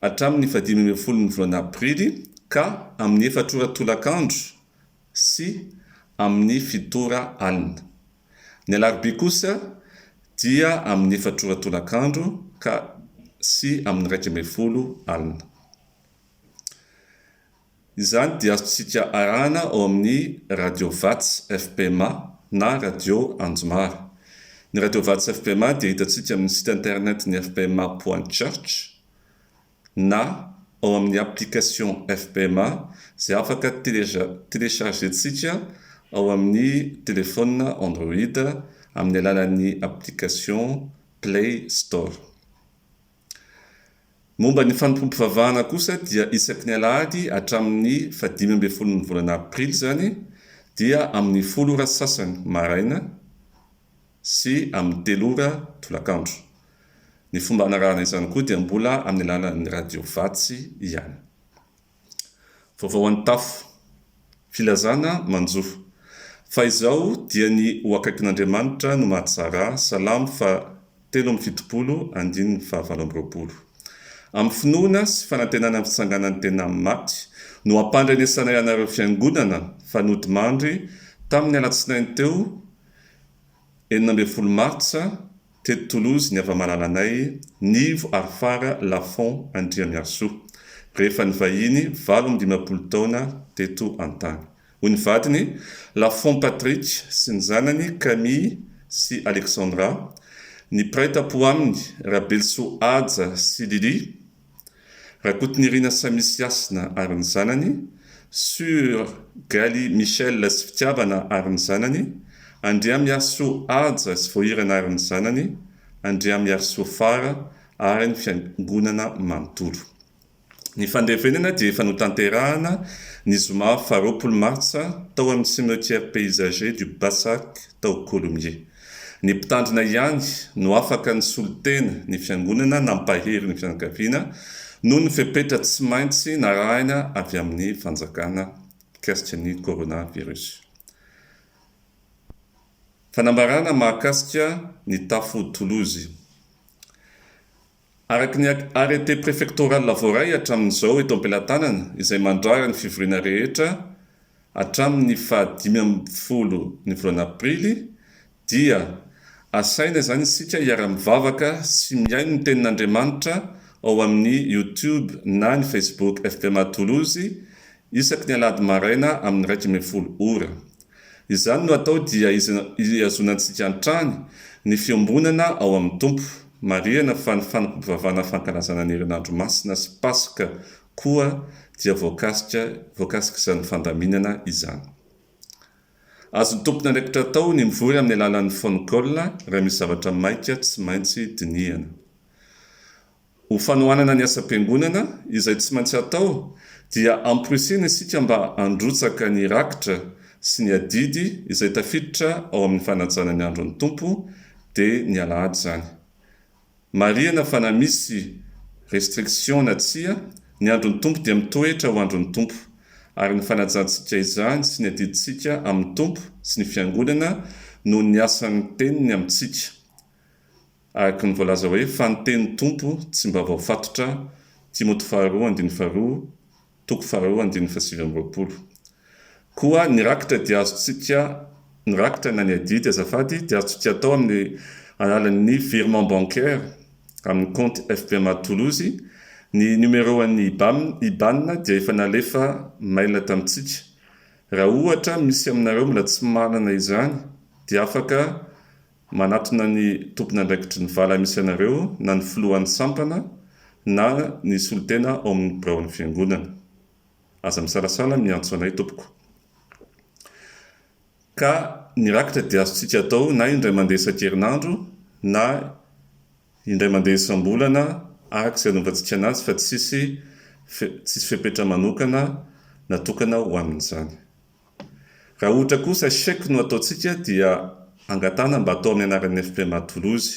hatramin'ny fahadimy ambin'ny ny volana aprily ka amin'ny efatra ora tolakandro sy amin'ny fito ora alina. Ny alarobia kosa dia amin'ny efatra ora tolakandro ka sy amin'ny 11 alina. Izany dia azontsika arahana ao amin'ny Radio Vats fpma na Radio Anjomara. Ny Radio Vats fpma dia hitantsika amin'ny site internet ny fpma point church na ao amin'ny application fpma izay afaka télécharger-ntsika ao amin'ny telephone Android amin'ny alalan'ny application Play Store. Momba ny fanompoam-pivavahana kosa dia isaky ny alahady hatramin'ny fahadimy ambin'ny folon'ny volana aprily izany dia amin'ny folo ora sasany maraina sy amin'ny telo ora tolakandro. Ny fomba hanarahana izany koa dia mbola amin'ny alalan'ny radio Vatsy ihany. Vaovao an-tafo. Filazana manjo. Fa izao dia ny ho akaikin'Andriamanitra no mahatsara, Salamo faha 73 andininy faha 28. Amin'ny finoana sy fanantenana ny fitsanganan'ny tena amin'ny maty no ampandrenesanay anareo fiangonana fa nodimandry tamin'ny alatsinainy teo 16 martsa teto Toulouse ny hava-malalanay Nivo Arifara Lafont Andriamiarisoa, rehefa nivahiny 58 taona teto an-tany. Hoy ny vadiny, Lafont Patrick sy ny zanany Camille sy Alexandra, ny mpiray tampo aminy Rabelisoa Haja sy Lily, Rakotonirina Samisy Hasina ary ny zanany, Sur Galy Michel sy Fitiavana ary ny zanany, Andriamiarisoa Haja sy Voahirana ary ny zanany, Andriamiarisoa Fara ary ny fiangonana manontolo. Ny fandevenana dia efa notanterahana ny zoma faha 20 martsa tao amin'ny Cimetière Paysager du Bassac tao Colomiers. Ny mpitandrina ihany no afaka nisolo tena ny fiangonana nampahery ny fianakaviana noho ny fepetra tsy maintsy narahina avy amin'ny fanjakana mikasika ny coronavirus. Fanambarana mahakasika ny tafo Toulouse. Araka ny arrêté préfectoral voaray hatramin'izao eto am-pelatanana izay mandrara ny fivoriana rehetra hatramin'ny faha 15 ny volana aprily dia asaina izany isika hiara-mivavaka sy mihaino ny tenin'Andriamanitra ao amin'ny YouTube na ny Facebook fpma Toulouse isaky ny alahady maraina amin'ny 11 ora. Izany no atao dia ihazonantsika hatrany ny fiombonana ao amin'ny Tompo. Marihana fa ny fanompoam-pivavahana fankalazana ny herinandro masina sy Paska koa dia voakasika voakasik'izany fandaminana izany. Azon'ny tompon'andraikitra atao ny mivory amin'ny alalan'ny phone call raha misy zavatra maika tsy maintsy dinihana. Ho fanohanana ny asam-piangonana, izay tsy maintsy atao, dia amporisihina isika mba handrotsaka ny rakitra sy ny adidy izay tafiditra ao amin'ny fanajana ny andron'ny Tompo, dia ny alahady izany. Marihana fa na misy restriction na tsia, ny andron'ny Tompo dia mitoetra ho andron'ny Tompo, ary ny fanajantsika izany sy ny adidintsika amin'ny Tompo sy ny Fiangonana noho ny asan'ny Teniny amintsika. Araka ny voalaza hoe, Fa ny tenin'ny Tompo tsy mba voafatotra, Timoty faharoa andininy faharoa, toko faharoa andininy faha-29. Koa ny rakitra dia azontsika, ny rakitra na ny adidy azafady, dia azontsika atao amin'ny alalan'ny virement bancaire amin'ny kaonty FPMA Toulouse. Ny numéro an'ny IBAN, IBAN dia efa nalefa mail tamintsika. Raha ohatra misy aminareo mbola tsy manana izany dia afaka Manatona ny tompon'andraikitry ny vala misy anareo na ny filohan'ny sampana na ny solontena ao amin'ny biraon'ny Fiangonana. Aza misalasala miantso anay tompoko. Ka. Ny rakitra dia azontsika atao na indray mandeha isan-kerinandro na indray mandeha isam-bolana araka izay anaovantsika anazy fa tsisy tsisy fepetra manokana natokana ho amin'izany. Raha ohatra kosa chèque no ataontsika dia angatahana mba atao amin'ny anaran'ny FPMA Toulouse.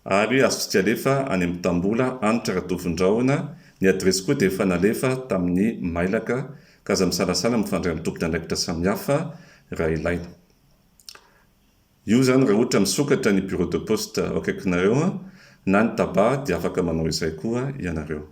Ary azontsika alefa any amin'ny Tambola, Hanitra Ratovindrahona, ny adiresy koa dia efa nalefa tamin'ny mailaka ka aza misalasala mifandray amin'ny tompon'andraikitra samihafa raha ilaina. Io izany raha ohatra misokatra ny bureau de poste ao akaikinareo na ny tabac dia afaka manao izay koa ianareo.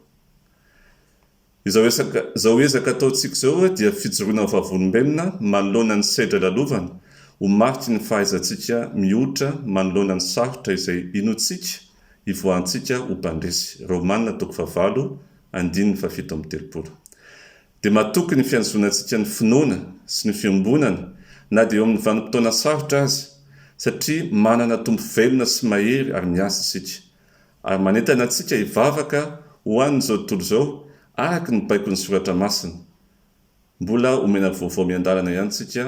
Izao ezaka izao ezaka ataontsika izao dia fijoroana ho vavolombelona manoloana ny sedra lalovana, ho mariky ny fahaizantsika mihoitra manoloana ny sarotra izay inoantsika hivoahantsika ho mpandresy. Romana toko fahavalo andininy fahafito amby telopolo. Dia matoky ny fianzonantsika ny finoana sy ny fiombonana na dia eo amin'ny vanim-potoana sarotra aza, satria manana Tompo velona sy mahery ary miasa isika. Ary manentana antsika hivavaka ho an'izao tontolo izao araka ny baikon'ny Soratra Masina. Mbola omena vaovao miandalana ihany isika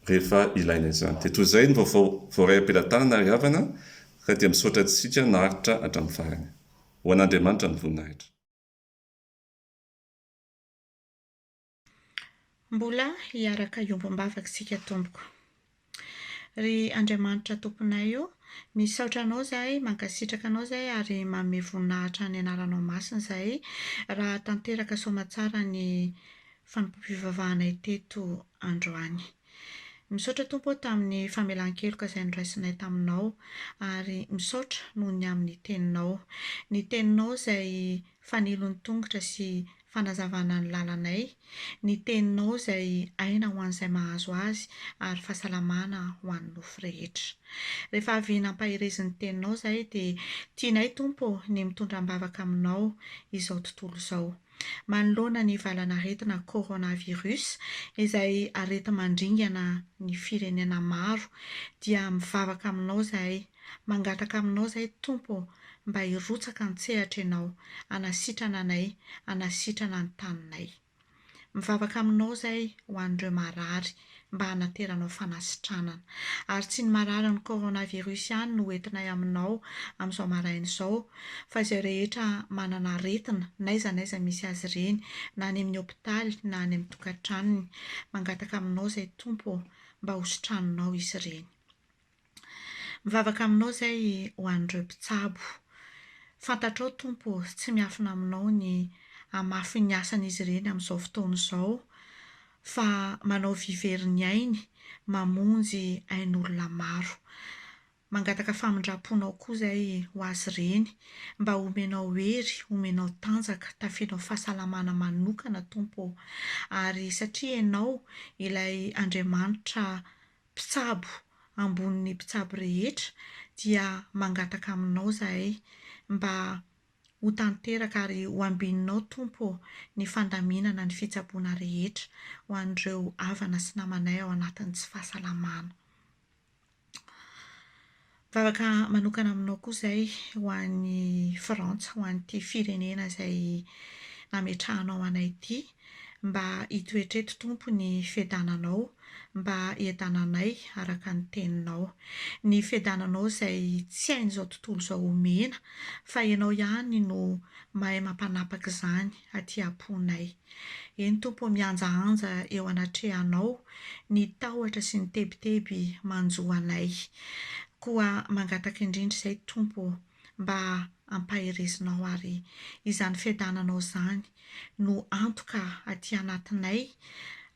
rehefa ilaina izany. Dia toy izay ny vaovao voaray am-pelatanana ry havana ka dia misaotra antsika naharitra hatramin'ny farany. Ho an'Andriamanitra ny voninahitra. Mbola hiaraka hiombom-bavaka isika tompoko. Ry Andriamanitra Tomponay ô, misaotra Anao izahay, mankasitraka Anao izahay ary manome voninahitra ny anaranao masina izahay raha tanteraka soamatsara ny fanompoam-pivavahanay teto androany. Misaotra Tompo ô tamin'ny famelan-keloka izay noraisinay taminao ary misaotra noho ny amin'ny teninao. Ny teninao izay fanilon'ny tongotra sy fanazavana ny lalanay, ny teninao izay aina ho an'izay mahazo azy ary fahasalamana ho an'ny nofo rehetra. Rehefa avy nampaherezin'ny teninao izahay dia tianay Tompo ô ny mitondra am-bavaka aminao izao tontolo izao. Manoloana ny valan'aretina coronavirus izay areti-mandringana ny firenena maro dia mivavaka aminao izahay, mangataka aminao izahay Tompo ô mba hirotsaka an-tsehatra Ianao, hanasitrana anay, hanasitrana ny taninay. Mivavaka aminao izahay ho an'ireo marary, mba hanateranao fanasitranana. Ary tsy ny mararin'ny coronavirus ihany no entinay aminao amin'izao maraina izao, fa izay rehetra manana aretina, n'aiza n'aiza misy azy ireny, na any amin'ny hopitaly na any amin'ny tokantranony. Mangataka aminao izahay Tompo ô, mba hositraninao izy ireny. Mivavaka aminao izay ho an'ireo mpitsabo. Fantatrao Tompo ô, tsy miafina aminao ny hamafin'ny asan'izy ireny amin'izao fotoana izao fa manao vy very ny ainy mamonjy ain'olona maro. Mangataka famindram-ponao koa izay ho azy ireny mba homenao hery, homenao tanjaka, tafianao fahasalamana manokana Tompo ô. Ary satria Ianao ilay Andriamanitra mpitsabo ambonin'ny mpitsabo rehetra dia mangataka aminao izahay mba ho tanteraka ary ho ambininao Tompo ô ny fandaminana ny fitsaboana rehetra ho an'ireo havana sy namanay ao anatin'ny tsy fahasalamana. Mivavaka manokana aminao koa izahay ho an'i Frantsa, ho an'ity firenena izay nametrahanao anay ity, mba hitoetra eto Tompo ny fiadananao, mba hiadananay araka ny teninao. Ny fiadananao izay tsy hain'izao tontolo izao omena, fa Ianao ihany no mahay mampanapaka izany aty am-ponay. Eny Tompo ô mihanjahanja eo anatrehanao ny tahotra sy ny tebiteby manjo anay. Koa mangataka indrindra izay Tompo ô mba ampaherezinao ary izany fiadananao izany no antoka aty anatinay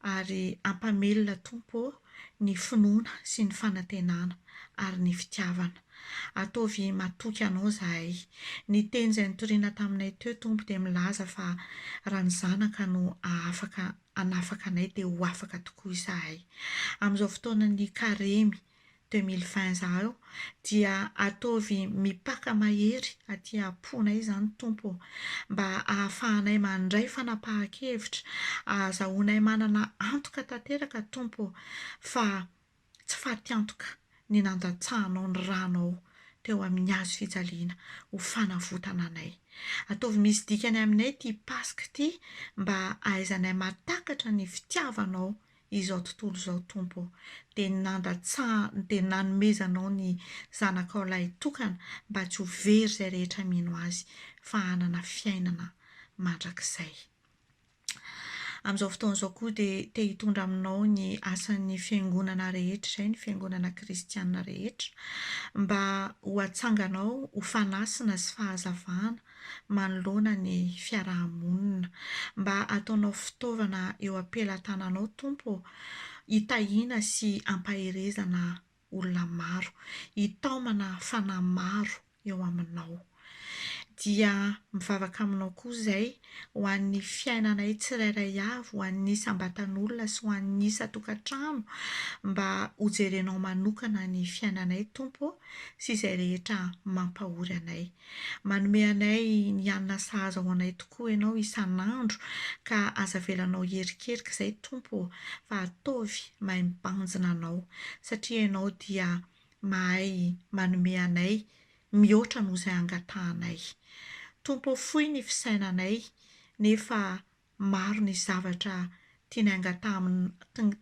ary ampamelona Tompo ô ny finoana sy ny fanantenana ary ny fitiavana. Ataovy matoky Anao izahay. Ny teny izay nitoriana taminay teo, Tompo, dia milaza fa raha ny Zanaka no hahafaka hanafaka anay dia ho afaka tokoa izahay. Amin'izao fotoanan'ny Karemy 2020 izao dia ataovy mipaka mahery aty am-ponay izany, Tompo ô, mba hahafahanay mandray fanapahan-kevitra, hahazahoanay manana antoka tanteraka, Tompo ô, fa tsy faty antoka ny nandatsahanao ny ranao teo amin'ny hazo fijaliana ho fanavotana anay. Ataovy misy dikany aminay ity Paska ity mba hahaizanay mahatakatra ny fitiavanao. izao tontolo izao Tompo ô, dia nandatsaha, dia nanomezanao ny Zanakao lahitokana mba tsy ho very izay rehetra mino Azy fa hanana fiainana mandrakizay. Amin'izao fotoana izao koa dia te hitondra aminao ny asan'ny fiangonana rehetra izay, ny fiangonana kristiana rehetra, mba ho atsanganao ho fanasina sy fahazavana manoloana ny fiaraha-monina. Mba ataonao fitaovana eo am-pelatananao Tompo ô, hitahiana sy hampaherezana olona maro, hitaomana fanahy maro eo aminao. Dia mivavaka aminao koa izay ho an'ny fiainanay tsirairay avy, ho an'ny isam-batan'olona sy ho an'ny isan-tokantrano mba hojerenao manokana ny fiainanay Tompo ô sy izay rehetra mampahory anay. Manome anay ny hanina sahaza ho anay tokoa Ianao isan'andro ka aza avelanao hierikerika izay Tompo ô fa ataovy mahay mibanjina Anao satria Ianao dia mahay manome anay mihoatra noho izay angatahanay. Tompo ô fohy ny fisainanay nefa maro ny zavatra tianay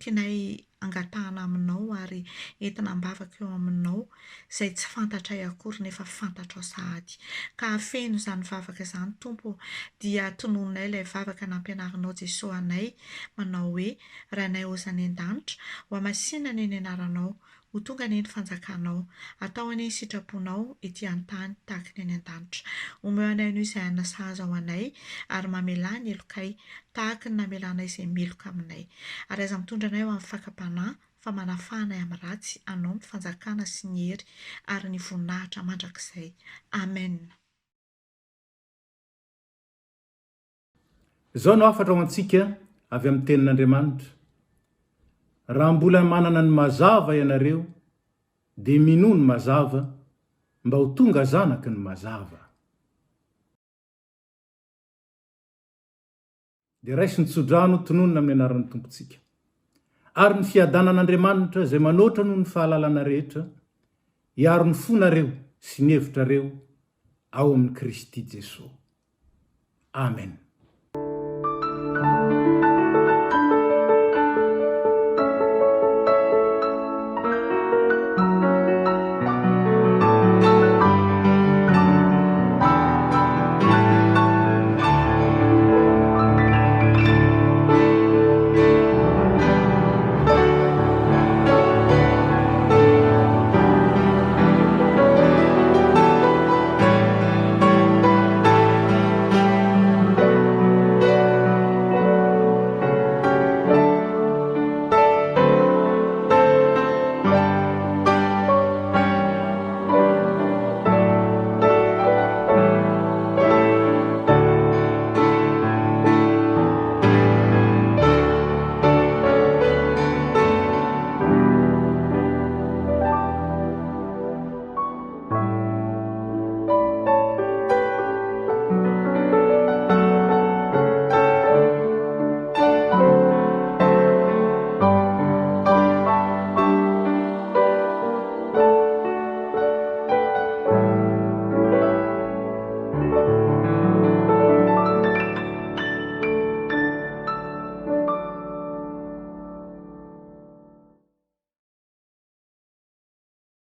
tianay angatahana aminao ary entina am-bavaka eo aminao izay tsy fantatray akory nefa fantatrao sahady. Ka hafeno izany vavaka izany Tompo ô dia tononinay ilay vavaka nampianarinao Jesoa anay manao hoe, Rainay ô izany an-danitra, ho hamasina anie ny anaranao, Ho tonga anie ny fanjakanao. Atao anie ny sitraponao ety an-tany tahaka ny any an-danitra. Omeo anay anio izay hanina sahaza ho anay, ary mamelà ny helokay, tahaka ny namelanay izay meloka aminay. Ary aza mitondra anay ho amin'ny fakam-panahy, fa manafaha anay amin'ny ratsy, Anao ny fanjakana sy ny hery ary ny voninahitra mandrakizay. Amen. Izao no hafatra ho antsika avy amin'ny Tenin'Andriamanitra, Raha mbola manana ny mazava ianareo, dia minoa ny mazava, mba ho tonga zanaky ny mazava. Dia raiso ny tsodrano tononina amin'ny anaran'ny Tompontsika. Ary ny fiadanan'Andriamanitra, izay manoatra noho ny fahalalana rehetra, hiaro ny fonareo sy ny hevitrareo ao amin'i Kristy Jesoa. Amen.